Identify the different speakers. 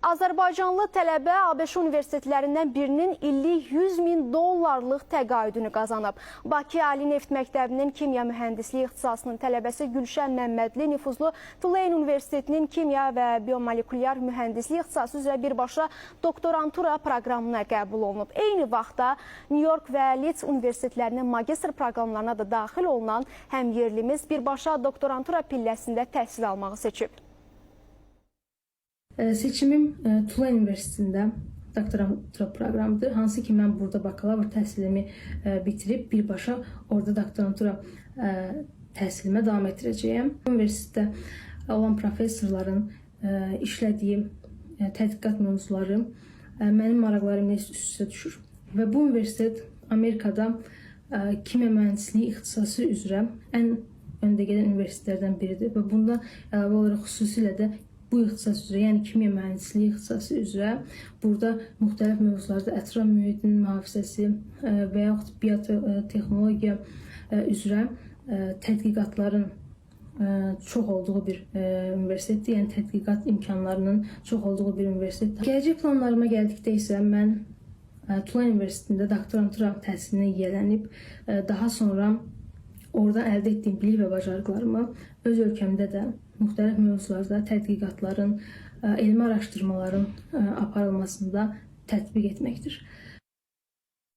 Speaker 1: Azərbaycanlı tələbə ABŞ universitetlərindən birinin illik 100 min dollarlıq təqaüdünü qazanıb. Bakı Ali Neft Məktəbinin kimya mühəndisliyi ixtisasının tələbəsi Gülşən Məmmədli nüfuzlu Tulane Universitetinin kimya və biomolekulyar mühəndislik ixtisası üzrə birbaşa doktorantura proqramına qəbul olunub. Eyni vaxtda New York və Leeds universitetlərinin magistr proqramlarına da daxil olunan həmyerlimiz birbaşa doktorantura pilləsində təhsil almağı seçib.
Speaker 2: Seçimim Tulane Universitetində doktorantura proqramıdır. Hansı ki mən burada bakalavr təhsilimi bitirib birbaşa orada doktorantura təhsilimə davam etdirəcəyəm. Universitetdə olan professorların işlədiyi tədqiqat mövzuları mənim maraqlarımla üst-üstə düşür. Və bu universitet Amerikada kimya mühəndisliyi ixtisası üzrə ən öndə gedən universitetlərdən biridir və bundan əlavə olaraq xüsusilə də bu ixtisas üzrə, yəni kimya mühəndisliyi ixtisası üzrə burada müxtəlif mövzularda ətraf mühitinin mühafizəsi və yaxud biotexnologiya üzrə tədqiqatların çox olduğu bir universitetdir. Yəni tədqiqat imkanlarının çox olduğu bir universitetdir. Gələcək planlarıma gəldikdə isə mən Tulane Universitetində doktorantura təhsilinə yiyələnib, daha sonra oradan əldə etdiyim bilik və bacarıqlarımı öz ölkəmdə də müxtəlif mövzularda tədqiqatların, elmi araşdırmaların aparılmasında tətbiq etməkdir.